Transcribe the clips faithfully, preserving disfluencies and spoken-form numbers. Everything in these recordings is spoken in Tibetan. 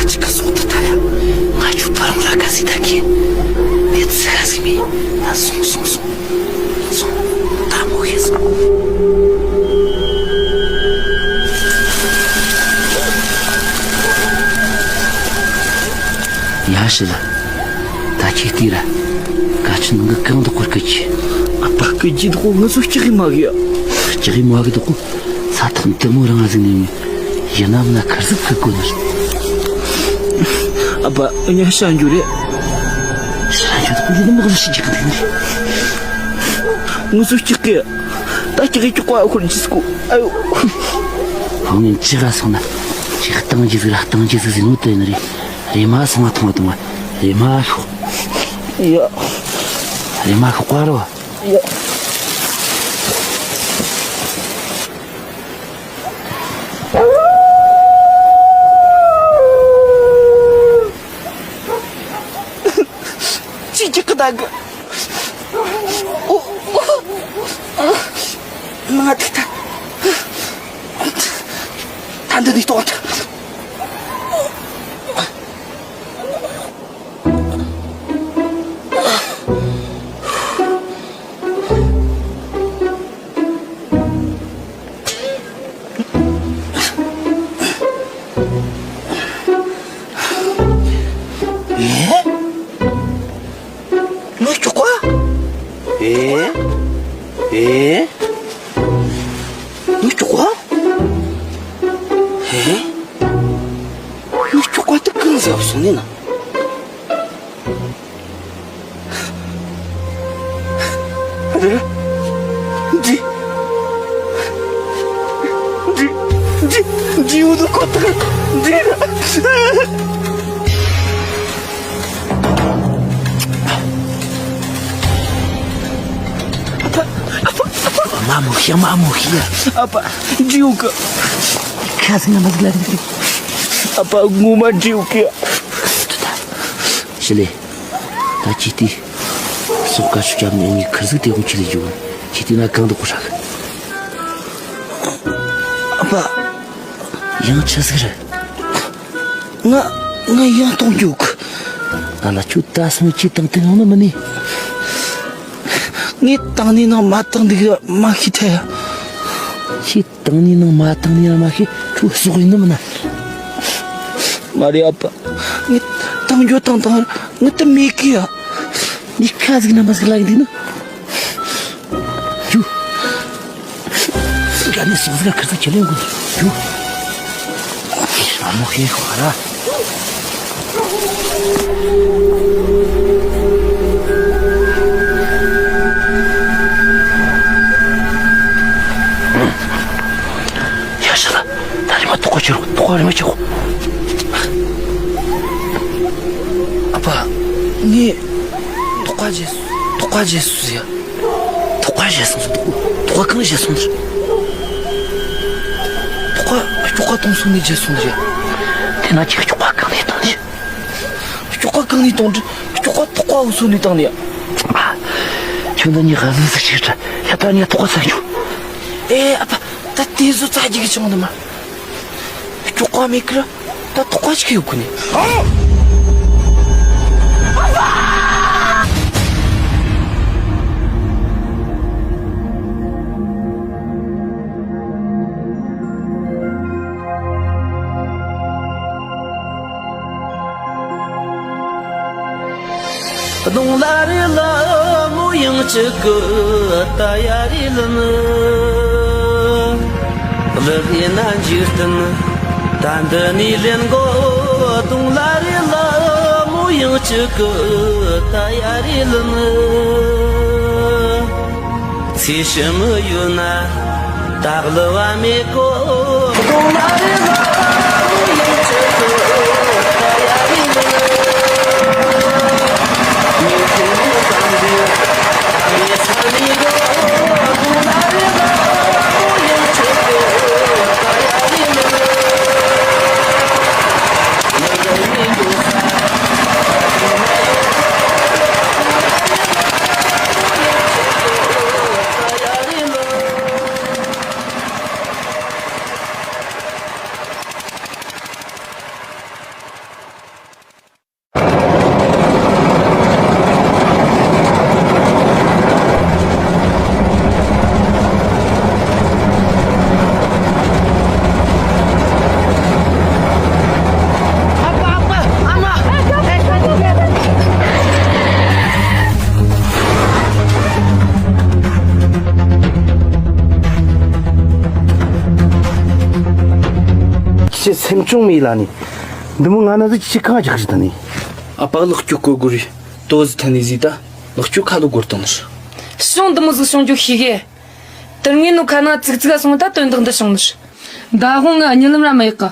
ཅི་ག་སོང་ད་ད་ཡ། ང་ཆུ་ཐོ་རངས་ལ་ག་ཟིག་ད་ཁྱེད། དེ་ཚི་ག་ཟིག་མིན། ད་སོང་སོང་སོང་། སོང་། ད་མོ་ཤེས་སོང་། ཡ་ཤི་ལ། ད་ཁྱེད་ལྟོས་ར། ག་ཆུ་ནང་གི་གང་དུ་བསྐོར་གི་ཆི། ཨ་ཕ་གི་ཇི་དགོ་ང་ཚོ་ལྕགས་ཡི་མ་གི་ཡ། ལྕགས་ཡི་མ་གི་དགོ། ས་ཐོག་འདི་མོ་རང་ཟིག་ནས་ཡིན་ནམ་ན་ཁར་ཟིག་ཕུད་དགོ་ནི། ཨ་ཕ་ཨ་ཉ་ཤ་འཇུ་རེད། ཤ་འཇུ་དགོ་ཡིན་ནམ་ག་ལ་ཤི་ཅི་གི་ནི། ང་ཚོ་ལྕགས་ཡི། ད་ལྕགས་ཡི་ཅོག་པ་ཁོར་ཅི་སྐུ། ཨ་ཡོ། ཁོང་ངན་ཅི་ག་སོང་ན། ཅི་ག་བཏང་རྒྱུ་ཟིག་ར་བཏང་རྒྱུ་ཟིག་ཟིན་ནོ་དེ་ནི་རེད། རེ་མ་སོང་བ་ཐོང་བ་དང་བ། རེ་མ་ཤོག་ཡ། རེ་མ་ཤོག་པ་རོ། ཡ། ཅི་ཅི་ཀི་ད་གི། ཨོ། ཨོ། ང་ཐུག་ཐལ། ད་འདི་ནས་གཏོང་ཐལ། ཨེ། ངའི་ཅོག་པ། ཨེ། ཨེ། ངའི་ཅོག་པ། ཨེ། ངའི་ཅོག་པ་དེ་གང་ཟག་སོང་ནས་ན། འདི། འདི། འདི། འདི། འདི་འུ་དུ་ཁོ་ཐག་འདི་ར། མ་མོ་ཤི། མ་མོ་ཤི། ཨ་ཕ་འདྲིའུ་ཀ། ཁ་སང་ང་མ་ཟིག་ལ་རིག་རིག་ཨ་ཕ་ངོ་མ་འདྲིའུ་ཀ། ཤི་ལེ། ད་ཅི་ཏི། སོག་ཀ་ཤུ་ཅམ་ནས་ངའི་ཁིར་ཟིག་དེ་དགོང་ཆི་ལས་འཇུག་ཅི་ཏི་ན་གང་དུ་གོ་ཧྲག་ཨ་ཕ། ཡང་ཆི་ཟིག་རེད། ང་ང་ཡང་གཏོང་རྒྱུག་ང་ལ་ཁྱོད་ད་སོང་ཅི་བཏང་དེ་ཡོང་ནི་མིན་ནི། ངས་བཏང་ནི་ནང་མ་བཏང་འདུག་མ་ཤི་ཐལ། ཁྱེད་བཏང་ནི་ནང་མ་བཏང་ནི་ཡང་མ་ཤི་ཁྱོད་སོག་ཡིན་ནི་མིན་ན། མ་རེད་ཨ་ཕ། ངས་བཏང་རྒྱུ་བཏང་བཏང་ངས་ད་མེད་གི་ཡ། འདི་ཁ་ཟིག་ན་མ་ཟིག་ལ་ཡིན་འདུག་ན། ཇུ། ང་ནི་སོག་ཟིག་ཁ་ཟིག་ཁྱེར་ལེན་དགོས། ཇུ། ཨ་མོ་ཧེ་ཧོ་ར། ཡ་ཤ་ལ། ད་རེ་མ་ཐོག་ཁ་ཆེ་རོ། ཐོག་ཁ་རེ་མ་ཆེ་གོ་ཨ་ཕ། ངས་ཐོག་ཁ་བརྗེས། ཐོག་ཁ་བརྗེས་སོང་ཟེར། ཐོག་ཁ་བརྗེས་སོང་ཟེར། ཐོག་ཁ་གང་བརྗེས་སོང་ཟེར། ཐོག་ཁ་ཅོག་ཁ་གཏོང་སོང་ནས་བརྗེས་སོང་ཟེར། དེ་ན་ཅིག་ཅོག་ཁ་གང་ནས་བཏང་ནས། ཅོག་ཁ་གང་ནས་བཏང་དྲི། ཅོག་ཁ་ཐོག་ཁ་འུ་སོང་ནས་བཏང་ནས། ཁྱོད་འདི་ཉི་ཧ་ཟིག་ཟིག་ཤེས་དྲ། ཡ་ད་ཉ་ཐོག་ཁ་ས་ཆུ། ཨེ་ཨ་ཕ། ད་དེ་བཟོ་ཙག་གི་ཆུང་ནི་མ། ཅོག་ཁ་མེད་ཀི་ར། ད་ཐོག་ཁ་ཅིག་ཡོད་གི་ནི། གདོང་ལ་རི་ལ་མོ་ཡང་གཅིག་གི་ད་ཡ་རི་ལ་ནི། ལི་ལི་ན་འཇིག་རྟེན་ད་འདི་ནས་ལེན་གོ་གདོང་ལ་རི་ལ་མོ་ཡང་གཅིག་གི་ད་ཡ་རི་ལ་ནི། ཚེ་ཕྱི་མི་ཡོད་ན་ད་གླུ་བ་མེད་གོ། གདོང་ལ་རི་ལ་ཡང་ཆེ་གོ་ད་ཡ་རི་ལ་ནི། མི་ཚེ་མི་བཟང་འདི་ད་མི་ཚ་ནི་གོ། གདོང་ལ་རི་ལ་ཡང་ཆེ་གོ་ད་ཡ་རི་ལ་ནི། སེམས་ཆུང་མེད་ལ་ནི། འདི་མོ་ང་ན་ཟིག་ཅི་གང་རྒྱག་རྒྱུ་ད་ནི། ཨ་ཕ་ལག་སྐྱོ་གོ་གོ་རི། ཏོ་ཟི་ཐ་ནི་ཟི་ད་ལག་སྐྱོ་ཁ་ལོ་གོར་དང་ནི། ཤོང་འདི་མོ་ཟིག་ཤོང་རྒྱུ་ཤི་གེ། དུར་ངའི་ནུ་ཁ་ན་ཙིག་ཙིག་ག་སོང་ད་དོན་དག་འདི་བྱུང་ནི། མདའ་དབང་ངི་གཉིད་ལམ་ར་མ་ཡག་གི།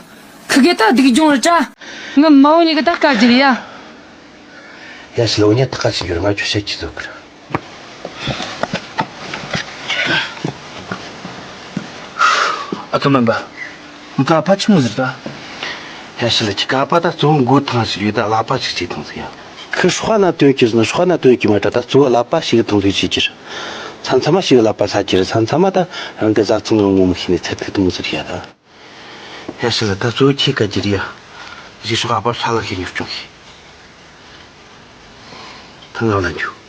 ཁི་གེ་ད་སྡིག་སྦྱོང་ར་ཅ། ངི་མ་འོ་ཉི་གི་ད་དཀའ་རྒྱུ་རེད་ཡ། ཡ་ཤི་ལོ་ཉི་ཐག་ག་ཞིག་ཡོད་ང་ཁྱོད་བཤད་ཀྱི་ཟོ་གི་ར། ཨ་ཁུ་སྨན་པ། ངི་ཀ་ཕ་ཆི་མོ་ཟིག་ད། ཡ་ཤི་ལ་ཁྱི་ཀ་ཕ་ད་གཙོ་བོ་མགོ་ཐང་ཞིག་ཡོད་ད་ཀླད་པ་ཞིག་བྱེད་ཐང་ཟིག་ཡ། ཁི་སྲོག་ན་དོན་གྱི་ཟིན་སྲོག་ན་དོན་གྱི་མ་ད་ད་གཙོ་བོ་ཀླད་པ་ཞིག་ཐང་ཟིག་བྱེད་ཀྱི་ར། མཚམས་མཚམས་མ་ཞིག་ཀླད་པ་ས་ཀྱི་ར་མཚམས་མཚམས་མ་ད་རང་གི་བཟའ་ཚང་ངོ་མི་ཤེས་ནས་ཚད་ཐིག་དུ་མོ་ཟིག་ཡ་ད། ཡ་ཤི་ལ་ད་གཙོ་བོ་ཁྱི་ཀ་ཀྱི་ར་ཡ། ཞིག་སྲོག་ཨ་ཕ་ཧྲ་ལ་ཁྱི་ཉོ་སྐྱོང་ཤིག་ཐང་ང་ལ་འཇུ།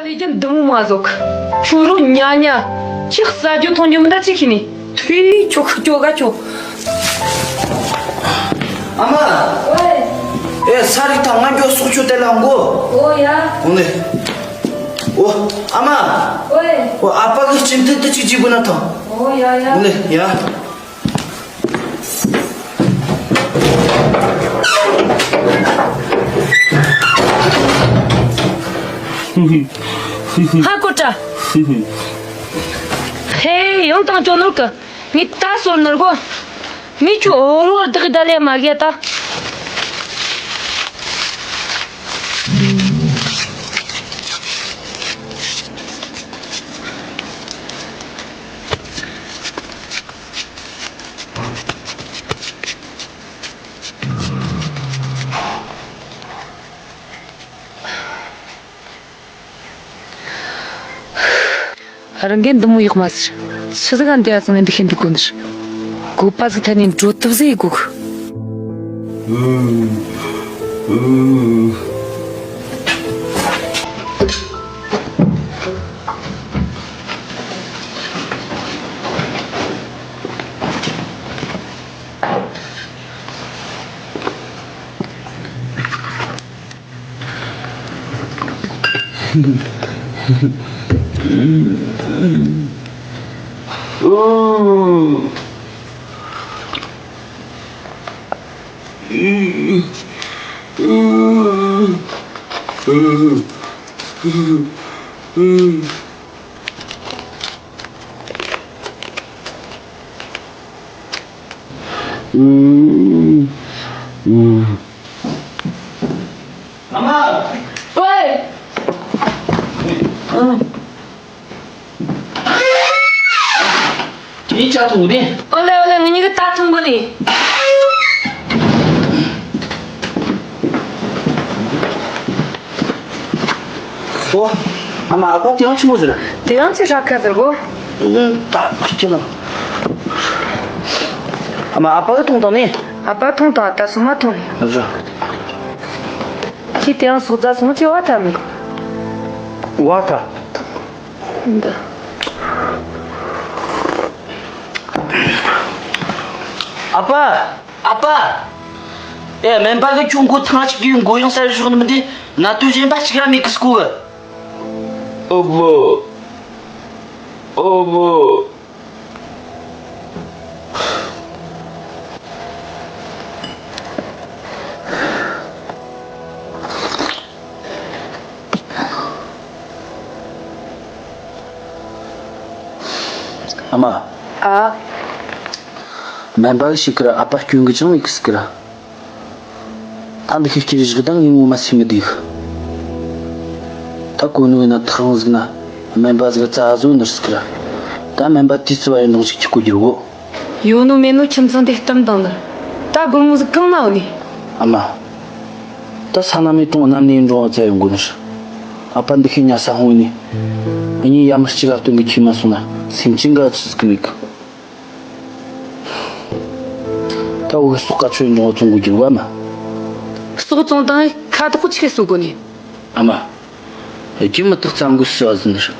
ལས་ཀྱི་འདི་མོ་མ་ཟོག་ཁྱོད་རོ་ཉ་ཉ། ཁྱི་ཟ་རྒྱུ་འཐུང་རྒྱུ་མི་འདྲ་ཅིག་ཤི་ནི། ཐུའི་ཁྱོ་ཁ་ཁྱོ་ག་ཁྱོ། ཨ་མ། ཨོའེ། ཨེ་ས་རིག་ཐང་ང་འགྱོ་སོག་ཆུ་དེ་ལ་འགོ། ཨོ་ཡ། འོ་ནི། ཨོ། ཨ་མ། ཨོའེ། ཨོ་ཨ་ཕ་གི་སྤྱི་མཐུན་དུ་ཅིག་བྱིས་པོ་ན་ཐང་། ཨོ་ཡ་ཡ། འོ་ནི་ཡ། ཧ་གོ་ཏྲ། ཧེ་ཡང་དང་ཅོ་ནོར་གི། ངས་ད་སོར་ནོར་གོ། མི་ཆུ་འོ་རོ་བདག་ད་ལེ་མ་གེ་ད། རང་གི་འདི་མོ་ཡག་མ་ཟེར། ཆི་ཟིག་ག་འདི་ཡ་ཚང་ནས་འདི་ཤེས་འདུག་གོ་ནི། བཀོད་པ་ཟིག་ཐད་ནས་འགྲོ་ཐུབ་ཟིག་ཡེ་གོ་གི། ཨ་མ། ཝེ། ཨ། དེའི་ཆ་ཐུང་ནི། ཨོ་ལེ་ཨོ་ལེ། ངེད་གཉིས་ཀྱིས་ད་ཐུང་གོ་ནི། ཨོ། ཨ་མ། ཨ་ཕ་དེ་ཡང་ཆི་མོ་ཟེར། དེ་ཡང་ཆི་ཧྲ་ཁ་ཟེར་གོ། ད་ཁྱི་ལ། ཨ་མ། ཨ་ཕ་གིས་ཐུང་དང་ནི། ཨ་ཕ་ཐུང་དང་ད་སོ་མ་ཐུང་ནི། ཨ་ཟ། ཁྱི་དེ་ཡང་སོག་རྫ་སོང་ཅི་བ་ཐ་མི་གོ། བ་ཐ། འདི། ཨ་ཕ། ཨ་ཕ། ཨེ་སྨན་པ་གིས་ཁྱོད་མགོ་ཐང་ཅིག་གིས་མགོ་ཡང་གསལ་བཞག་ནི་མི་འདི་ན་དུས་གཞན་པ་ཅིག་ར་མེད་གི་སྐུ་གི། ཨོ་བོ། ཨོ་བོ། ཨ་མ། ཨ། སྨན་པ་གིས་ཤི་ཀི་ར་ཨ་ཕ་སྐྱོན་གི་ཅང་མེད་གི་སི་ཀི་ར། ད་འདི་ཤི་སྐྱིད་བཞག་ད་ངས་ངོ་མ་སེམས་མི་བདེ་གི། ད་གོ་ནོ་ཡིན་ན་ཐག་རིང་ཟིག་ན་སྨན་པ་ཟིག་རྩ་བཟོ་ནི་སི་ཀི་ར། ད་སྨན་པ་དུས་ཚོད་བ་ཡོད་ནོ་ཞིག་གི་གོ་རྒྱུ་རེད་གོ། ཡོད་ནོ་མེད་ནོ་ཁྱིམ་ཚང་དེ་གཏམ་དང་ནི། ད་སྒོར་མོ་ཟིག་གང་ན་ཡོད་ནི། ཨ་མ། ད་ས་ན་མེད་དུང་གནམ་ནས་འགྲོ་བ་ཚ་ཡོང་དགོས་ནི། ཨ་ཕ་འདི་ཤི་ཉ་ས་ཧོང་ནི། ཨ་ནི་ཡ་མ་གཅིག་ག་སྟོན་གི་ཁྱི་མ་སོང་ན་སེམས་ཅན་ག་ཆི་ཟིག་གི་མེད་གི། ད་འུ་གི་སོག་ཀ་ཆོས་འབྱུང་བ་ཚོང་གི་རྒྱུག་པ་མ། སོག་བཙོང་དང་ཁ་དོག་ཆི་གེ་གསོ་དགོས་ནི། ཨ་མ། རྒྱུ་མི་དག་ཙམ་གི་ཤི་བ་ཟིན་ནི།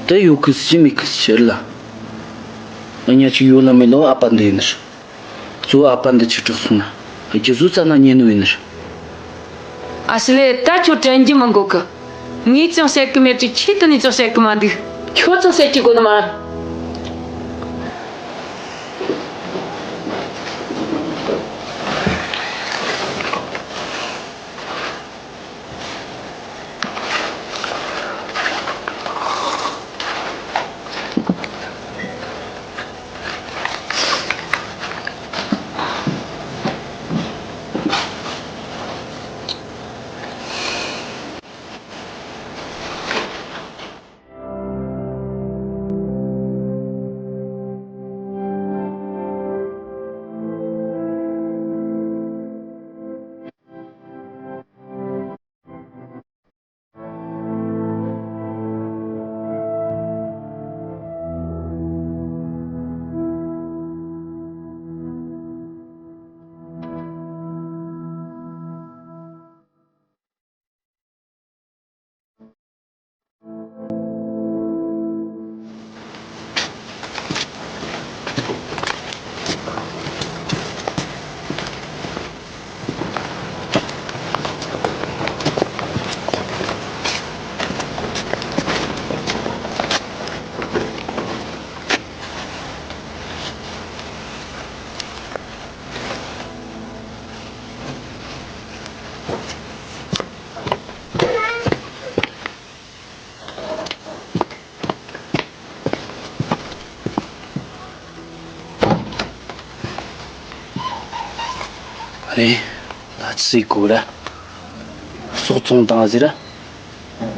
དེ་ཡོད་གི་སི་མེད་གི་སི་ལ། ཨ་ཉ་ཅིག་ཡོད་ལ་མེད་ལོ་ཨ་ཕ་འདི་ཡིན་ནི། གཙོ་བོ་ཨ་ཕ་འདི་ཆི་དྲག་སོང་ན་རྒྱུ་བཟོ་ཙ་ན་ཉེ་ནོ་ཡིན་ནི། ཨ་ཤི་ལེ། ད་ཁྱོད་དྲན་རྒྱུ་མི་འགོ་གི། ངས་ཅང་བཤད་གི་མེད་དུས་ཁྱེད་དུ་ནས་ཅང་བཤད་གི་མ་འདུག་ཁྱོད་ཅང་བཤད་ཀྱི་དགོས་ནི་མ། རེད། ད་ཅི་ཟིག་གོ་ར། སོག་ཚོང་དང་ཟེར་ར།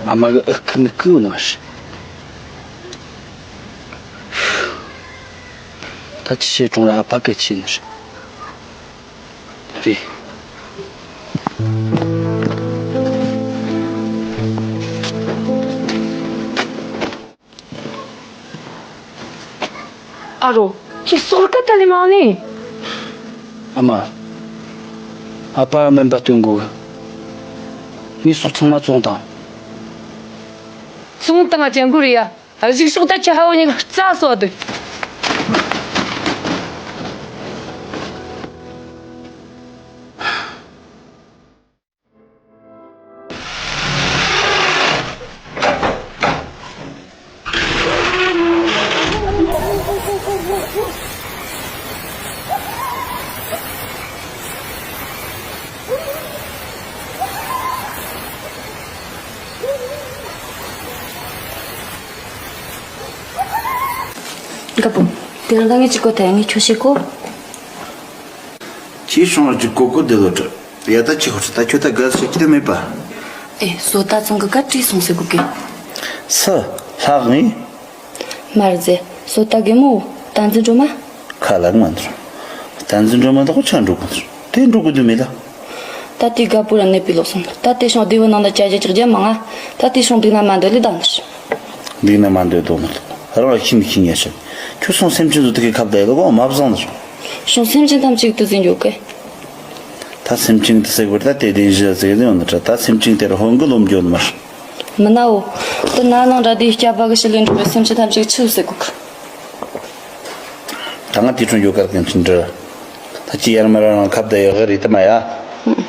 ཨ་མ་གི་ཨུ་ཁུ་མི་ཁུ་ནང་ཞིག་ད་ཅི་བྱེད་གྲོང་ར་ཨ་ཕ་སྐད་ཆེ་ནི་རེད། རེད། ཨ་རོ། ཁྱེད་སོག་སྐད་ད་ལས་མང་ནི། ཨ་མ། ཨ་ཕ་སྨན་པ་སྟོན་དགོས། ངས་སོག་ཚང་མ་བཙོང་དང་། བཙོང་དང་ཅན་གུ་རེད་ཡ། གཞུག་ཕྱོགས་ད་ཁྱེད་ཧ་བོ་ཉིད་རྩ་སོ་དུ། དགའ་པོ། དེ་རིང་ད་ངས་ཅིག་གོ་ཐལ། ངས་ཁྱོད་བཤད་གོ། ཁྱེད་སོང་ལ་ཅིག་གོ་གོ་བདེ་ལོ་དྲི། ཡ་ད་ཅི་ཧོ་ཧྲི་ད་ཁྱོད་ད་དགའ་ཟེར་ཁྱི་ད་མེད་པ། ཨེ་བཟོ་ལྟ་ཚང་གི་ག་བྲིས་སོང་ཟེར་གོ་གི། སུ། ལྷག་ངས། མར་ཟེ། བཟོ་ལྟ་གི་མོ། བསྟན་འཛིན་སྒྲོལ་མ། ཁ་ལག་མ་འདུར། བསྟན་འཛིན་སྒྲོལ་མ་དག་ཆ་འགྲོ་གི་འདུར། དེ་འགྲོ་གི་འདུག་མེད་ད། ད་དེ་དགའ་པོ་ར་ནད་པའི་ལོག་སོང་། ད་དེ་ཤོང་སྡེ་བུ་ནང་ད་བྱ་རྒྱ་ཅིག་རྒྱ་མང་ང་། ད་དེ་ཤོང་སྡིག་ན་མ་འདོད་ལས་དང་ནི། སྡིག་ན་མ་འདོད་དོ་མི་ལོག་རང་ལ་ཤིན་ཤིན་ཉེ་ཤ། ཁྱོད་སོང་སེམས་ཅན་ཚོ་དེ་གའི་ཁབ་ད་ཡེ་ལོ་གོ་མ་བཟང་ནི། ཤོང་སེམས་ཅན་ཐམས་ཅད་དུ་ཟིན་འཇོག་གི། ད་སེམས་ཅན་དུ་ཟེར་བར་ད་དེ་དེ་བཞི་ཟེར་ཡོང་ནི་ད་སེམས་ཅན་དེ་ར་ཧོན་གི་ལོམ་འཇོག་མར། མི་ནའོ། དེ་ན་ནང་འདྲ་དེའི་སྐྱ་པ་གི་ཞི་ལས་འགྲོ་བའི་སེམས་ཅན་ཐམས་ཅད་ཆུ་ཟེར་གོ་གི། ད་ང་དེ་ཚོ་འཇོག་གར་གན་ཚུན་འདྲི། ད་ཅི་ཡར་མར་རང་ཁབ་ད་ཡོད་གི་རེད་ད་མ་ཡ།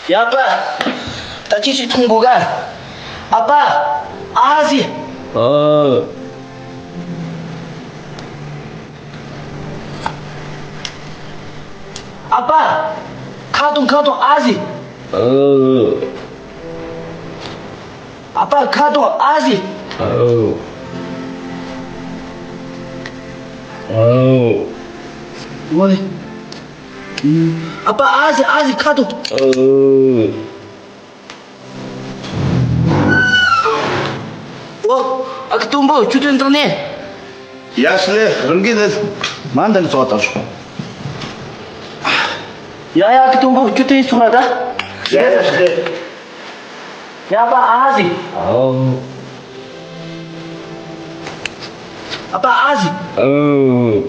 ཡ་པ། ད་ཅི་ཞིག་མཐོང་གོ་ག་ཨ་ཕ། ཨ་ཟི། ཨ། ཨ་ཕ། ཁ་ཐུང་ཁ་ཐུང་ཨ་ཟི། ཨ། ཨ་ཕ་ཁ་ཐུང་ཨ་ཟི། ཨ། ཨ། ཨ་ཕ་ཨ་ཟི་ཨ་ཟི་ཁ་ཐུང་། ཨ། ཨོ། ཨ་ཁུ་སྟོན་པོ་ཁྱོད་ཚོ་འདང་ནས། ཡ་ཤི་ལེ་རང་གི་ནི་མ་འདང་ཚོགས་དང་། ཡ་ཡ་ཀི་ཏུང་གོ་ཁྱོད་དེ་སོང་ན་ད། ཡ་ཡ་ཞེས། ཡ་པ་ཨ་ཟི། ཨོ། ཨ་པ་ཨ་ཟི། ཨོ།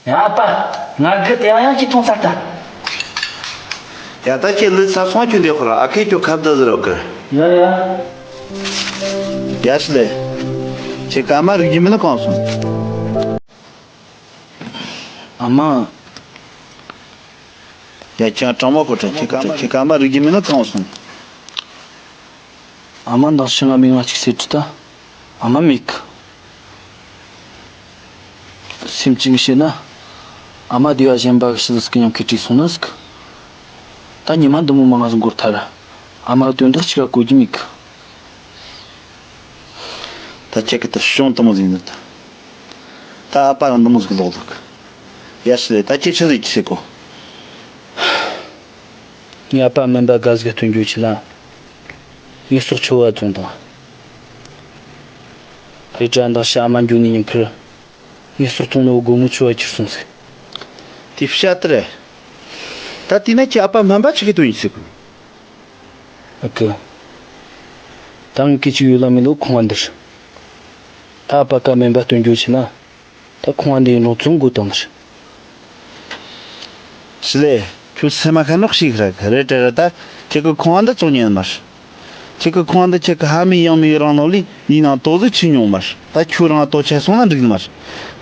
ཡ་པ། ང་གི་དེ་ཡང་ཡང་ཅི་ཐོང་ས་ད། ཡ་ད་ཁྱེད་ལུས་ས་སོང་ཁྱོད་འདི་ཁོ་ར་ཨ་ཁེ་ཁྱོད་ཁ་བརྡ་ཟེར་རོགས་གི། ཡ་ཡ། ཡ་ཤི་ལེ། ཁྱེད་ཀ་མ་རིག་རྒྱུ་མིན་ན་གང་སོང་། ཨ་མ། ཡ་ཅང་དྲང་མོ་གོ་དྲན་ཁྱེད་ཀ་ཁྱེད་ཀ་མ་རིག་རྒྱུ་མིན་ན་གང་སོང་། ཨ་མ་འདང་ཞིང་ང་མི་ང་ཅིག་ཟེར་དུས་ད། ཨ་མ་མིག་སེམས་ཅན་བཤད་ན། ཨ་མ་སྡེ་བ་གཞན་པ་ཞིག་གི་མཉམ་ཁེ་བྲིས་སོང་ན་ཟིག་ད་ཉི་མ་འདི་མོ་མ་ང་ཟིག་འགོར་ཐལ། ཨ་མ་དོན་དག་ཅིག་ག་གོ་རྒྱུ་མིག་ད་ཁྱེད་ཀྱི་ད་ཤོང་དུ་མོ་ཟིག་འདུག་ད་ཨ་ཕ་རང་འདི་མོ་ཟིག་ལོག་འདུག་ཡ་ཤི་ལེ་ད་ཁྱེད་ཆི་ཟིག་ཅི་ཟེར་གོ་ངའི་ཨ་ཕ་སྨན་པ་དགའ་ཟིག་སྟོན་རྒྱུ་ཆེ་ལ། ངའི་སྲོག་ཆུ་བ་བཙོང་དང་། རེ་དྲ་འདང་ཤ་ཨ་མ་འགྱོ་ནས་ཉིན་ཁར། ངའི་སྲོག་བཙོང་ནོ་སྒོར་མོ་ཆུ་བ་ཁྱེར་སོང་ཟིག་དེ་བཤད་དེ་རེད། ད་དེ་ན་ཁྱེད་ཨ་ཕ་སྨན་པ་ཆི་གི་དོན་ཡིན་ཟིག་ཨ་ཀི། ད་ངས་སྐད་ཅིག་ཡོད་ལ་མེད་ལོ་ཁང་བ་འདིར། ད་ཨ་ཕ་ཀ་སྨན་པ་སྟོན་རྒྱུ་ཆེ་ན། ད་ཁང་བ་འདི་ཡིན་རུང་བཙོང་དགོས་དང་ནི། ཞི་ལེ། ཁྱོད་སེམས་མ་ཁ་ནོག་ཞིག་ར་རེད་དྲ་ར་ད་ཁྱེད་ཀྱི་ཁང་བ་འདི་བཙོང་ཉན་མར། ཁྱེད་ཀྱི་ཁང་བ་འདི་ཁྱེད་ཀྱི་ཕ་མེས་ཡང་མེས་རང་ནང་ལས་ཡིན་ནང་ཏོག་ཟིག་ཆི་མྱོང་མར། ད་ཁྱོད་རང་ལྟོ་ཆད་སོང་ན་འགྲིག་མར།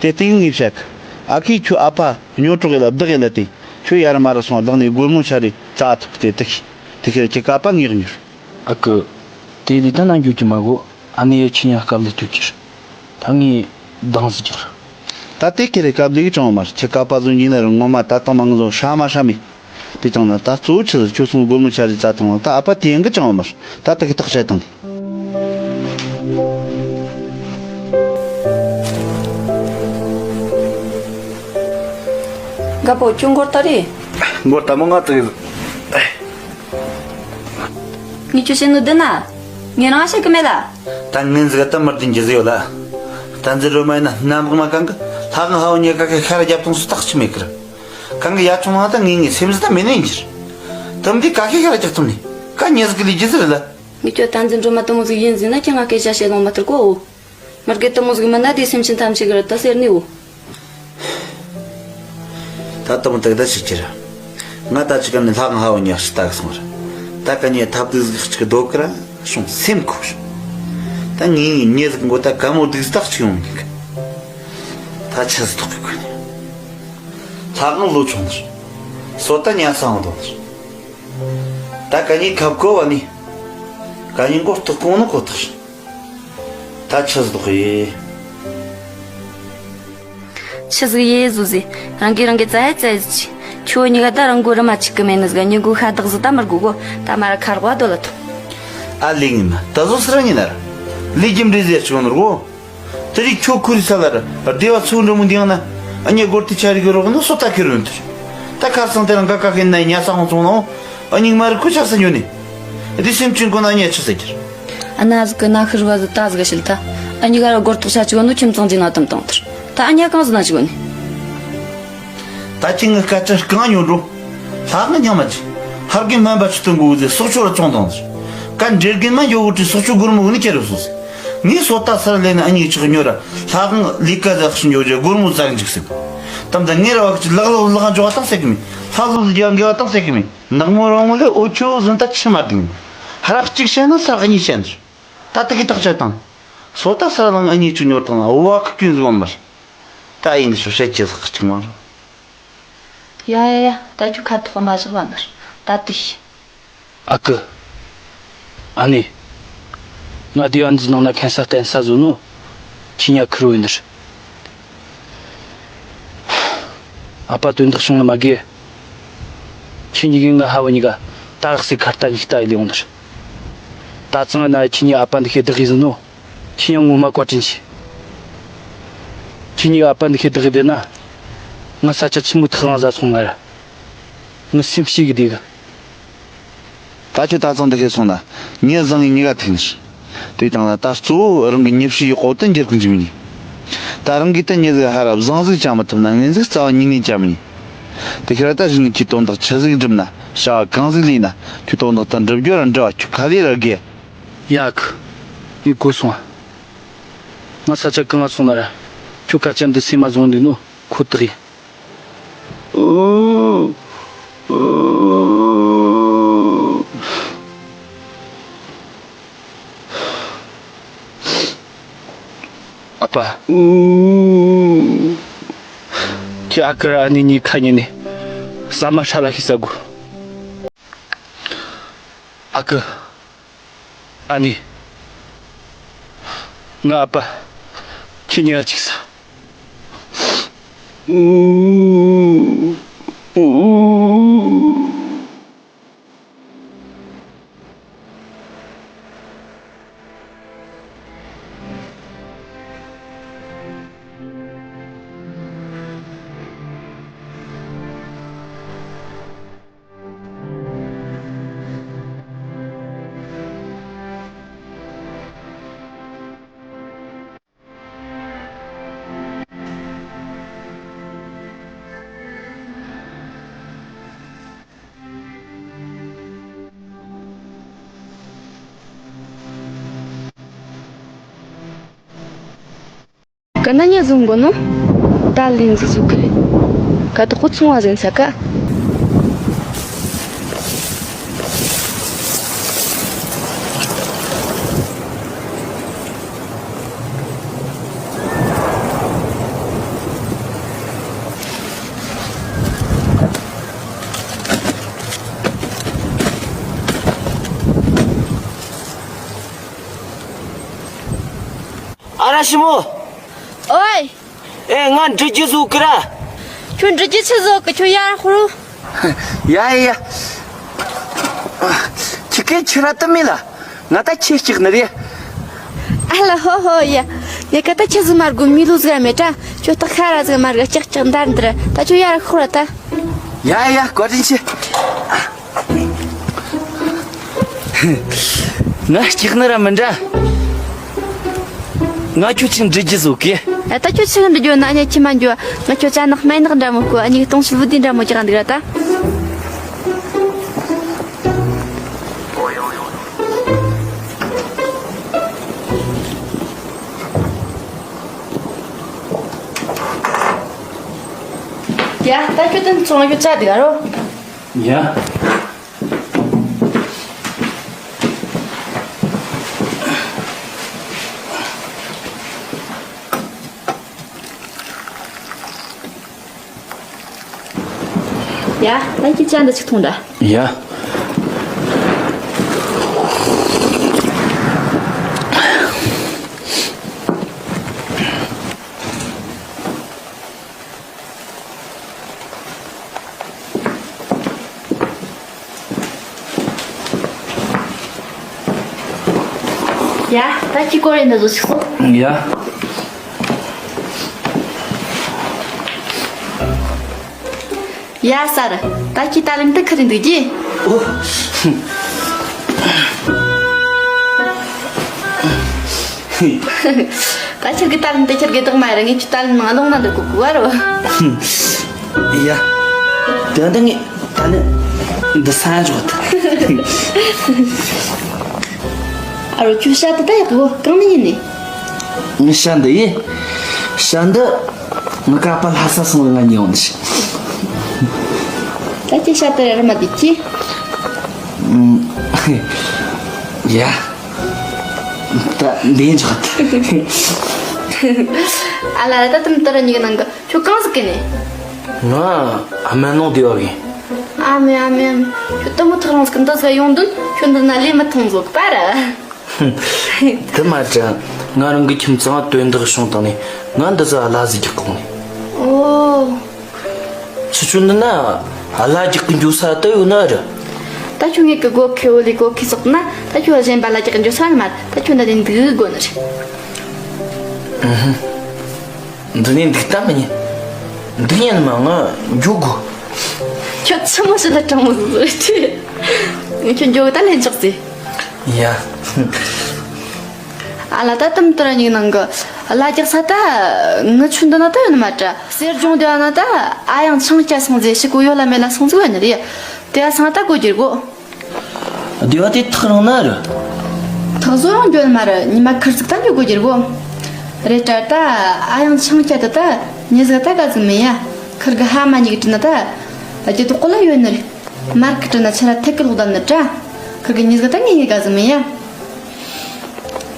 དེ་སྟེང་ངས་བཤད་གི་ཨ་ཁུས་ཁྱོད་ཨ་ཕ་སྨྱོ་གྲོགས་ཡིན་ལ་བདག་ཡིན་ལ་དེ་ཁྱོད་ཡར་མར་སོང་བདག་ནས་སྒོར་མོ་ཆ་རེ་བཙལ་ཐུབ་སྟེ་དེ་ཤི་དེ་ཁྱེད་ཀྱི་ཨ་ཕ་ངེས་མྱུར། ཨ་ཀི། དེ་ལས་ད་ན་འགྱོ་རྒྱུ་མ་གོ་ཨ་ནེ་ཡ་ཁྱི་ཉག་སྐབས་ལས་དུས་ཀྱིར། ད་ངས་སྡང་ཟིག་ཀྱིར། ད་དེ་ཁེ་རེ་སྐབས་ལས་ཀྱི་གྲང་མར་ཁྱེད་ཀ་པ་བཟོ་འགྱིན་ན་རུ་ངོ་མ་ད་དང་མ་ངུ་བཟོ་ཧྲ་མ་ཧྲ་མེད། དེ་དང་ན་ད་གཙོ་བོ་ཆི་ཟིག་ཁྱོད་སོང་སྒོར་མོ་ཆ་རེ་བཙལ་དང་ད་ཨ་ཕ་དེ་ཡང་གི་གྲང་མར་ད་དེ་གི་ཐག་བཅད་དང་། དགའ་པོ་ཁྱོད་འགོར་ད་རེད། འགོར་ད་མོ་ང་ཚོ་གི། ངས་ཁྱོད་བཤད་ནོ་བདེན་ན། ངས་རང་བཤད་གི་མེད་ལ། ད་ངན་ཟིག་ད་མར་དུ་འཇི་ཟི་ཡོད་ལ། ད་འཛི་རོ་མ་ཡིན་ན་ནམ་གི་མ་གང་གི་ལྷ་གང་ཧ་བ་ཉེ་ཀ་ཁ་ཤར་རྒྱབ་ཐོང་སུ་ཐག་ཆི་མེད་གི་ར། གང་གི་ཡ་ཆུང་མ་ད་ངས་ངས་སེམས་ཟི་ད་མེད་ནས་འཇིར། དམ་དུས་ཀ་ཁ་ཤར་རྒྱབ་ཐོང་ནས་ཀ་ཉེ་ཟིག་གི་ལས་འཇི་ཟི་རེད་ལ། ངས་ཁྱོད་ད་འཛི་འགྲོ་མ་དུ་མོ་ཟིག་ཡིན་ཟིན་ན་ཁྱེད་ང་སྐད་ཆ་བཤད་ལོང་མ་ཐུར་གོ། མར་གེ་དུ་མོ་ཟིག་མིན་ན་དེ་སེམས་ཅན་ཐམས་ཅད་གི་ར་ད་ཟེར་ནི་འོ། ད་ལྟ་མོ་དག་ད་ཞིག་ཅི་ར། ང་ད་ཅི་ག་ནི་ལྷ་གང་ཧ་བ་ཉག་ཞིག་ལྟ་གི་སོང་ར། ད་ག་ཉེ་ཐབས་སྡུག་ཟིག་ཅིག་སྡོད་གི་ར་བྱུང་སེམས་ཁུག་བྱུང་། ད་ངས་ངས་ཉེ་ཟིག་མགོ་ད་ག་མོ་སྡུག་ཟིག་ཅིག་ཡོང་ཉིན་གི། ད་ཆི་ཟིག་ཐོག་གི་གོ་ནི། ལྷ་གང་ལོ་ཆུང་ནི། སོ་ད་ཉ་ས་འོང་དོ་ནི། ད་ག་ཉེ་ཁབ་གོ་བ་ནི། ག་ཉེ་མགོ་སྟོག་གོང་ནི་གོ་ཐག་ཞིག་ད་ཆི་ཟིག་ཡེ། ཆི་ཟིག་ཡེ་ཟུ་ཟི། རང་གིས་རང་གི་བཙལ་ཡ་བཙལ་ཟི་ཆི། ཁྱོད་གཉིས་ཀ་ད་རང་མགོ་རི་མ་གཅིག་གི་མེད་ནི་ཟིག་གཉིས་མགོ་ཤ་སྟག་ཟི་ད་མར་གོ་གོ་ད་མ་ར་ཁ་རོག་བ་དོ་ལ་ཐོ། ཨ་ལེ་ངི་མ་ད་ཟོ་སི་ར་ཉི་ན་ར། ལི་རྒྱུ་འབྲས་ཟེར་ཆུ་ནོར་གོ། དེ་རིགས་ཁྱོད་ཁུ་རི་ས་ལ་ར་སྡེ་བ་ཚུ་འགྲོ་མུ་འདི་ཡང་ན་ཨ་ཉེ་སྒོར་ཏི་ཆ་རི་གི་རོག་ནི་སོ་ད་ཁེ་རོན་ཐུར། ད་ཁར་སང་དེ་རང་ག་ག་གི་ན་ཉ་ས་ཧོང་ཚོང་ནོ། ཨ་ཉིག་མ་རི་ཁུ་ཆག་ས་ཉོ་ནི། དེ་སེམས་ཅན་གོ་ན་ཉ་ཆི་ས་གྱིར། ཨ་ན་ཟིག་གི་ན་ཤི་རུ་བ་ཟི་ད་ཟིག་ག་ཤིལ་ད། ཨ་ཉི་ག་ར་སྒོར་ཐོག་ཆ་ཅིག་གོ་ནུ་ཁྱིམ་ཚང་ཅིག་ན་དམ་བཏང་ཐར། ད་ཨ་ཉ་གང་ཟི་ན་ཅིག་གོ་ནི། ད་ཁྱི་ངི་སྐད་ཆ་གང་ཉོ་འགྲོ། ལྷག་ནི་ཉམས་མ་ཅིག་ཧར་གི་སྨན་པ་ཆུ་དུ་འགོ་ཟི་སོག་ཆུ་ར་ཚོང་དང་ཟི། ཀ་འདྲེར་གིན་མ་འགྱོ་གོ་ཏི་སོག་ཆུ་སྒོར་མོ་གི་ནི་ཁྱེར་རུ་སོང་ཟི། ངས་སོ་ད་སར་ལེན་ཨ་ཉིག་ཆག་ཉོ་ར་ལྷག་ལི་ཀ་ཟ་ཤི་ཉོ་རྒྱ་སྒོར་མོ་ཟ་གི་འཇིག་ཟི། དམ་ད་ངེ་ར་བ་གི་ལག་ལོ་ལག་འཇོག་བ་དང་སེ་གི་མི། ལྷག་ལོ་ལ་རྒྱ་འགེ་བ་དང་སེ་གི་མི། ནག་མོ་རང་མོ་ལས་འོ་ཆོ་ཟིན་ད་ཕྱི་མ་དིང་། ཧ་རག་གཅིག་བཤད་ན་ས་གཉིས་བཤད་ནི། ད་ཏི་གི་ཐག་བཅད་དང་། སོ་ད་ས་ར་ལང་ཨ་ཉིག་ཆུ་ཉོར་དང་ཨོ་བ་ཁུ་ཀུན་ཟིག་བམ་མར། ད་ཡིན་ཤོ་བཤད་ཅི་ཟིག་གཅིག་མ་རུ། ཡ་ཡ་ཡ་ད་ཁྱོད་ཁ་ཐོག་མ་བཞག་བ་མར་ད་ཏི་ཤི། ཨ་ཀི། ཨ་ནེ། ང་དེ་ཨ་འདི་ནང་ན་ཁན་ས་བསྟན་ས་བཟོ་ནོ། ཁྱི་ཉ་ཁུར་བོ་ཡིན་ནི། ཨ་ཕ་དོན་དག་བྱུང་ན་མ་དགོས། ཁྱེད་གཉིས་ཀྱིས་ང་ཧ་བ་གཉིས་ཀ་ད་རག་སའི་ཁ་རྟ་གཉིས་ལྟ་ཡི་ལེ་ཡོང་ནི། ད་ཚང་ན་ཁྱེད་གཉིས་ཨ་ཕ་འདི་ཁའི་བདག་གིས་ཟིན་ནོ། ཁྱེད་ཡང་ངོ་མ་བཀའ་དྲིན་ཆེ། ཁྱེད་གཉིས་ཨ་ཕ་འདི་ཁའི་བདག་གིས་བསྡད་ན། ང་ས་ཆ་ཆི་མོ་ཐག་རིང་ཟ་སོང་ང་ར། ངའི་སེམས་ཤེས་གི་བསྡད་གི། ད་ཁྱོད་ད་ཚང་འདི་ཁའི་སོང་ན་ཉེ་བཟང་ངི་གཉིས་ཀ་ཐུག་ནི། དེ་དང་ལ་ད་གཙོ་བོ་རང་གི་ཉེ་བཤུས་ཡི་གོ་དོན་འགྱུར་གི་འཇུག་ནི། ད་རང་གིས་ད་མྱི་ཟིག་ཧ་ར་བཟང་ཟིག་བྱ་མི་ཐུབ་ན། ངན་ཟིག་རྩ་བ་ཉིད་ནས་བྱ་མི་ཉན། དེ་ཁྱེད་ར་ད་གཞུག་ནས་ཁྱོས་དོན་དག་ཆི་ཟིག་འགྲུབ་ན། བྱ་བ་གང་ཟིག་ལས་ན། ཁྱོས་དོན་དག་ད་འགྲུབ་རྒྱུ་ར་འགྲུབ་བ། ཁྱོད་ག་ལེ་ར་དགོས། ཡ་ཁུ། ངས་གོ་སོང་ང་། ང་ས་ཆ་གང་ང་སོང་ན་ར། ཁྱོད་སྐད་ཆ་འདི་སེམས་མ་བཟུང་འདུག་ནོ། ཁོ་ཐག་ཡིན། ཨ་ཕ། ཁྱེད་ཨ་ཁུ་ར་ཨ་ནེ་གཉིས་ཁ་ཉན་ནས་ཟ་མ་ཧྲ་ལ་ཤི་ཟ་དགོས། ཨ་ཁུ། ཨ་ནེ། ང་ཨ་ཕ། ཁྱེད་གཉིས་ཀ་གཅིག་ཟ། ག་ན་ཉ་བཟུང་གོ་ནོ། ད་ལན་ཟིག་བཟོ་གི་རེད། ཀ་ཏོག་ཁོ་ཚོང་བ་ཟིན་ས་ཀ། ཨ་ར་ཞི་མོ། ཨོའི། ཨེ། ང་འབྲི་རྒྱུ་བཟོ་གི་ར། ཁྱོད་འབྲི་རྒྱུ་ཆི་བཟོ་གི། ཁྱོད་ཡར་ཧུར། ཡ་ཡ་ཡ། ཁྱི་སྐད་ཆི་ར་དུ་མེད་ལ། ང་ད་ཁྱི་སྐྲག་ནི་རེད། ཨ་ལ་ཧོ་ཧོ་ཡ། ཡ་ཀ་ད་ཆི་ཟིག་མར་གོ་མི་ལུས་ག་མེད་ད། ཁྱོད་ད་ཁ་ར་ཟིག་མར་ག་ལྕག་ལྕག་འདར་འདིར། ད་ཁྱོད་ཡར་ཧུར་ར་ད། ཡ་ཡ། བཀའ་དྲིན་ཆེ། ང་སྐྲག་ནི་ར་མི་འདྲ། ང་ཁྱོད་ཅིག་འབྲི་རྒྱུ་བཟོ་གི། ད་ཁྱོད་ཅིག་འབྲི་རྒྱུ་ན་ཨ་ཉ་ཁྱི་མ་འགྱོ། ང་ཁྱོད་ཅ་ནག་སྨན་ནག་འདྲ་མོ་བསྐོ། ཨ་ཉིག་སྟོང་ཤུ་བུ་དི་འདྲ་མོ་ཅིག་འདུག་ར་ད། ཡ། ད་ཁྱོད་དོན་ཚོང་ཁྱོད་ཅ་འདུག་རོ། ཡ། ཡ། ད་ཁྱེད་ཅག་འདི་ཅིག་འཐུང་དྲ། ཡ། ཡ། ད་ཁྱི་སྐོར་ཡིན་ན་བཟོ་ཞིག་སོང་། ཡ། ཡ་སར། ད་ཁྱི་ད་ལན་དུ་ཁུར་འདུག་གི། ཨོ། ད་ཁྱེད་ཀྱི་ཏཱ་ལན་དེ་ཁྱེད་ཀྱི་བདག་མ་རེད། ངས་ཁྱོད་ཏཱ་ལན་ནང་ལོང་ན་འདུག་གོ་གོ་བ་རོ། ཡ། དེ་འདི་ངས་ཏཱ་ལན་འདི་ས་འཇོག་ད། ཨ་རོ། ཁྱོད་ཤ་དེ་ད་ཡག་གོ་གང་ནས་ཡིན་ནི། ངས་ཤ་འདི་ཡིན། ཤ་འདི་ངི་ཀ་པ་ལྷ་ས་སོང་བའི་ང་ཉོས་ནི་ཞིག། ད་ཁྱེད་ཤ་དེ་ར་མ་དེ་ཁྱི། ཡ། ད་འདི་འཇོག་ད། ཨ་ལ་ལ། ད་དུམ་ཏོ་ར་གཉིས་ཀྱི་ནང་གི་ཁྱོད་གང་ཟིག་གི་ནི། ང་ཨ་མ་ནང་བསྡད་པ་གི། ཨ་མེ་ཨ་མེ་ཨ་མེ། ཁྱོད་དུ་མོ་ཐག་རིང་ཟིག་གི་འདི་ཟིག་ཡོང་དོན། ཁྱོད་འདི་ན་ལས་མི་ཐང་ཟོག་པ་ར། དུ་མ་དྲ། ང་རང་གི་ཁྱིམ་ཚང་དོན་དག་བྱུང་དང་ནི་ང་འདི་ཟིག་ཨ་ལ་ཟིག་རྒྱག་གོང་ནི། ཨོ། ཆུ་ཆུ་འདི་ན་ཨ་ལ་རྒྱག་གི་འགྱོ་ས་ད་ཡོད་ན་ར། ད་ཁྱོད་ངེད་ཀྱི་སྒོ་ཁེ་འོ་ལི་སྒོ་ཁེ་ཟོག་ན་ད་ཁྱོད་གཞན་པ་ལ་རྒྱག་གི་འགྱོ་ས་ནི་མ། ད་ཁྱོད་འདི་ནས་འདུག་དགོ་ནི་རེད། ཨུ་ཧུ། འདི་ནས་འདུག་ད་མི་ཉན། འདི་ཉན་མ་ང་འགྱོ་དགོ། ཁྱོད་ཆི་མོ་ཞིག་ལ་དྲང་མོ་ཟིག་རེད་དེ། ཁྱོད་འགྱོ་ད་ལན་ཆོག་ཟེ། ཡ། ཨ་ལ། ད་དུམ་ཏོ་ར་གཉིས་ནང་གི། ལ་རྒྱག་ས་ད་ངི་ཆུ་འདི་ན་ད་ཡོད་ནི་མ་དྲ། གསེར་ལྗོངས་སྡེ་བ་ན་ད་ཨ་ཡང་ཆང་སྐྱ་སོང་ཟེ་ཞིག་གོ་ཡོད་ལ་མེད་ལ་སོང་ཟིག་ཡོད་ནི་རེད། དེ་བ་སང་ད་གོ་རྒྱུ་རེད་གོ། སྡེ་བ་དེ་ཐག་རིང་ན་རེད། ཐག་བཟོ་རང་འགྱོ་ནི་མ་རེད། ཉི་མ་ཁིར་ཟིག་ད་འགྱོ་གོ་རྒྱུ་རེད་གོ། རེད་དྲ་ད་ཨ་ཡང་ཆང་སྐྱ་དེ་ད་མྱི་ཟིག་ད་ག་ཟིག་མིན་ཡ། ཁིར་གི་ཧ་མ་ཉིག་གི་དྲི་ན་ད་རྒྱུ་དོག་གོ་ལ་ཡོད་ནི་རེད། མར་གི་དྲི་ན་ཆ་ལ་ཐད་གི་ལོག་ད་ནི་དྲ། ཁིར་གི་མྱི་ཟིག་ད་ངེས་ངེས་ག་ཟིག་མིན་ཡ།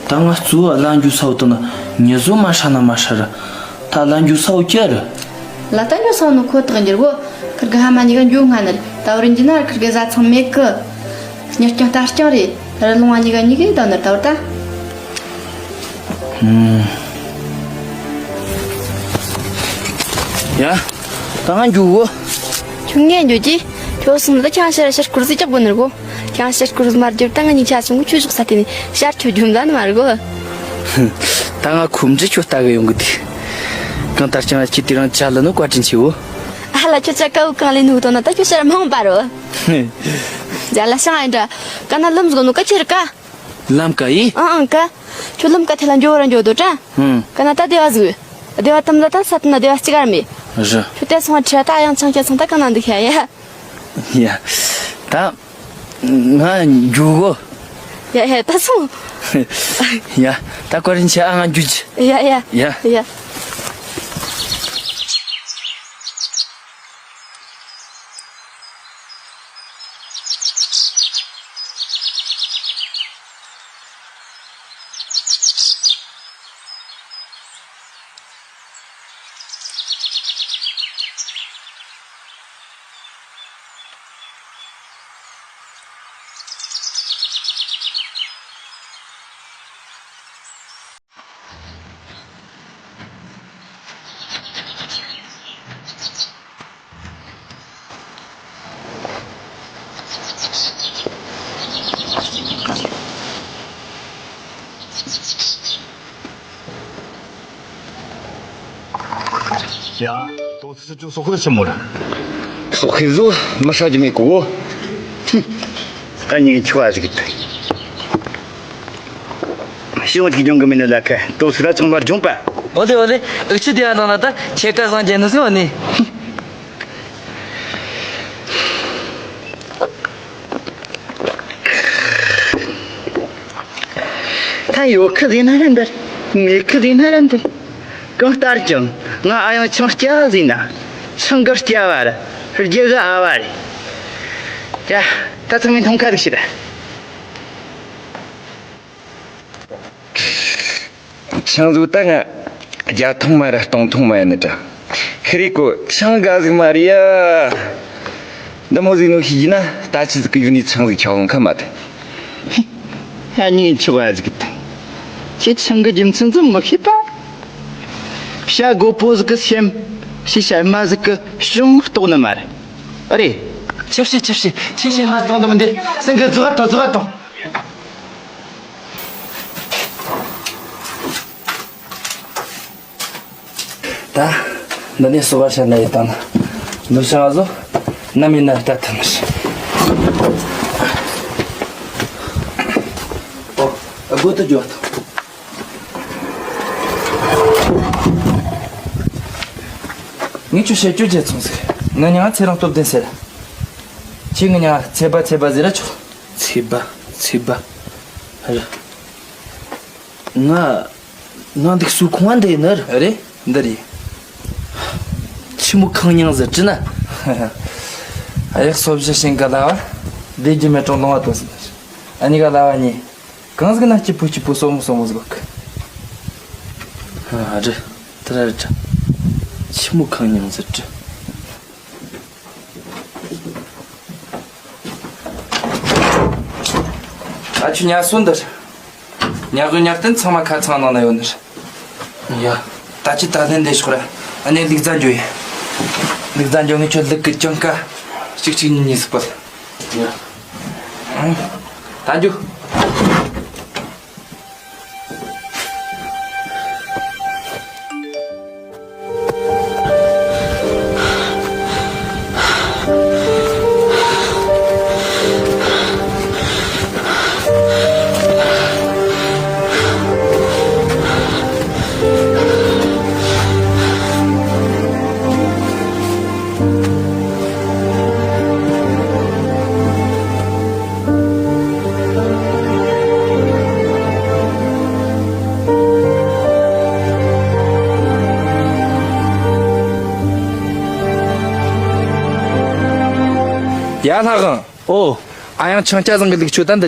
ད་ང་གཙོ་བོ་ལ་འགྱོ་ས་བོ་དང་ན་མྱི་བཟོ་མ་ཧྲ་ན་མ་ཧྲ་ར། ད་ལ་འགྱོ་ས་བོ་ཀྱ་ར། ལ་ད་འགྱོ་ས་བོ་ནི་ཁོ་ཐག་འགྱུར་གོ། ཁིར་གི་ཧ་མ་ཉི་ག་འགྱོ་སྔ་ནི་རེད། ད་བར་འགྱོ་ན་ཁིར་གི་བཟའ་ཚང་མེད་གི། མྱི་རྐྱང་རྟ་རྐྱང་རེད། ར་ལུང་བ་ཉི་ག་ཉི་གི་ད་ནི་ད་བར་ད། ཧུམ། ཡ། ད་ང་འགྱོ་གོ། ཁྱོད་ངས་འགྱོ་གི། ཁྱོད་སོང་ད་ཁྱང་ཤར་ཤར་སྐོར་ཟིག་རྒྱབ་དགོ་ནི་རེད་གོ། ཁྱང་ཤར་སྐོར་མར་རྒྱབ་ད་ང་གཉིས་ཆ་སོང་གི་ཆུ་ཞོག་ས་དེ་ནས་ཤར་ཁྱོད་རྒྱུ་མ་ནི་མ་རེད་གོ། ད་ང་ཁོམ་འདྲི་ཁྱོད་ལྟ་གི་ཡོང་གི་དེ། གང་ལྟར་ཀྱང་ཁྱེད་དེ་རང་ཅ་ལ་ནི་བཀའ་དྲིན་ཆེ་བོ། ཨ་ལ་ཁྱོད་ཅ་ཀའུ་གང་ལས་ནུ་དོ་ན་ད་ཁྱོད་ཤར་མང་པ་རོ། ཇ་ལ་ཤང་ཨེ་འདྲ། ཀ་ན་ལམ་ཟིག་ནུ་ཀ་ཁྱེར་ཀ། ལམ་ཀ་ཡི། ཨང་ཨང་ཀ། ཁྱོད་ལམ་ཀ་ཐེ་ལ་འགྱོ་བར་འགྱོ་དོ་ཀྲ། ཧུམ། ཀ་ན་ད་སྡེ་བ་ཟིག་སྡེ་བ་ཏམ་ད་ད་ས་ཏི་ན་སྡེ་བ་གཅིག་གར་མེད། རི། ཁྱོད་དེ་སོང་བ་ཁྲི་ད་ཡང་ཆང་ཁྱ་སོང་ད་ཀ་ན་འདུག་ཤ་ཡ། ཡ། ད། ང་འགྱོ་གོ། ཡ་ཡ་ད་སོང་། ཡ། ད་ཀོ་རིན་ཆེ་ཨ་ང་འགྱོ་རྒྱུ། ཡ་ཡ། ཡ། ཡ། ཡ། ཏོག་ཙི་ཅུ་སོག་ཁུ་ཆེན་མོ་ར། སོག་ཁུ་བཟོ་མི་ཧྲ་རྒྱུ་མེད་གོ། ཧུམ། ཨ་ནི་ཆུ་བ་ཟིག་གི། ཤི་འོང་གི་ལྗོངས་གི་མི་ནི་ལ་ཁ་ཏོག་ཙི་ར་ཚང་མ་ལྗོངས་པ། འོ་ལེ་འོ་ལེ། འུ་ཆུ་དེ་ཡ་ནང་ན་ད་ཁྱེད་ཀ་སང་རྒྱལ་ནི་སི་འོ་ནི། ད་ཡོད་ཁི་ཟིན་ན་ར་འདིར། མེད་ཁི་ཟིན་ན་ར་འདིར། གང་ལྟར་ཀྱང་ང་ཨ་ཡང་ཆང་སྐྱ་ཟིན་ན། ཆང་གི་སྐྱ་བ་ར་རྒྱུ་གི་ཨ་བ་རེད། ཡ། ད་ཚང་མས་མཐོང་ཁ་ཟིག་ཤི་ར། ཆང་ཟོ་ད་ང་བརྒྱ་ཐོང་མ་ར་སྟོང་ཐོང་མ་ཡ་ནི་དྲ། ཁི་རི་གོ་ཆང་དགའ་ཟིག་མ་རེད་ཡ། འདི་མོ་ཟིག་ནོ་ཤི་གི་ན་ད་ཆི་ཟིག་གི་ཡུ་ནི་ཆང་ཟིག་ཁྱག་ལོང་ཁ་མ་དེ། ཧ་ཉིན་ཆི་བ་ཟིག་དང་། ཁྱེད་ཆང་གི་རྒྱུ་མཚན་ཟིག་མི་ཤེས་པ། བྱ་རྒོད་པོ་ཟིག་གི་སེམས། ཤི་ཤ་མ་ཟིག་གི་གཞུང་རྟོགས་ནི་མ་རེད། ཨ་རེད། ཆི་བྱེད་ཆི་བྱེད་ཆི་བྱེད་མ་གཏོང་དུ་མི་འདེད། སེང་གི་རྫོགས་ཐོ་རྫོགས་ཐོ། ད། འདི་ནས་གསོ་བ་བྱ་ན་ཡི་དང་ན། འདུག་བྱ་བ་བཟོ། ནམ་ཡིན་ན་ལྟ་ཐུབ་མི་ཤེས། ཨོ། སྒོ་དུ་རྒྱོབ་ཐུབ། ངས་ཁྱོད་བཤད་རྒྱུ་བརྗེད་སོང་ཟིག་ངའི་མྱིང་ང་ཚེ་རིང་སྟོབས་ལྡན་ཟེར། ཁྱེད་ངའི་མྱིང་ང་ཚེ་པ་ཚེ་པ་ཟེར་ར་ཆོག་ཚེ་པ་ཚེ་པ། ཨ་ར། ང་། ང་འདུག་སུ་ཁོང་བ་འདི་ཡིན་ནི་རེད། འདི་རེད། ཆི་མོ་ཁང་ཉང་ཟེར་ཅི་ན། ཨ་ཡག་སོ་བཞི་ཞིང་ག་ལ་བ། སྡེ་རྒྱུ་མེ་གྲོང་ལོང་བ་དོ་ཟེར། ཨ་ནི་ག་ལ་བ་ནི། གང་ཟིག་ན་སྐྱིད་པོ་སྐྱིད་པོ་སོ་མོ་སོ་མོ་ཟིག་གི། ཨ་རེད། དེ་ར་རེད། ཆི་མོ་ཁང་ཉང་ཟེར་ཅི། ཨ་ཆུ་ཉ་སོ་འདིར། ཉ་གུ་ཉ་སྟན་ཚང་མ་ཁ་ཚང་ནང་ན་ཡོད་ནི་རེད། ཡ། ད་ཅི་ད་ལན་འདེད་ཤོག་ར། ཨ་ནེ་ལུག་རྫ་འགྱོ་ཡི། ལུག་རྫ་འགྱོ་ངས་ཁྱོད་ལུག་གི་ཅང་ཀ་གཅིག་གཅིག་གཉིས་གཉིས་སུ་སྤོད། ཡ། ད་འགྱོ། ཡ་ལྷ་དབང་། ཨོ། ཨ་ཡང་ཆང་སྐྱ་བཟང་གི་ལུགས་ཆོད་ད་འདི་རེད།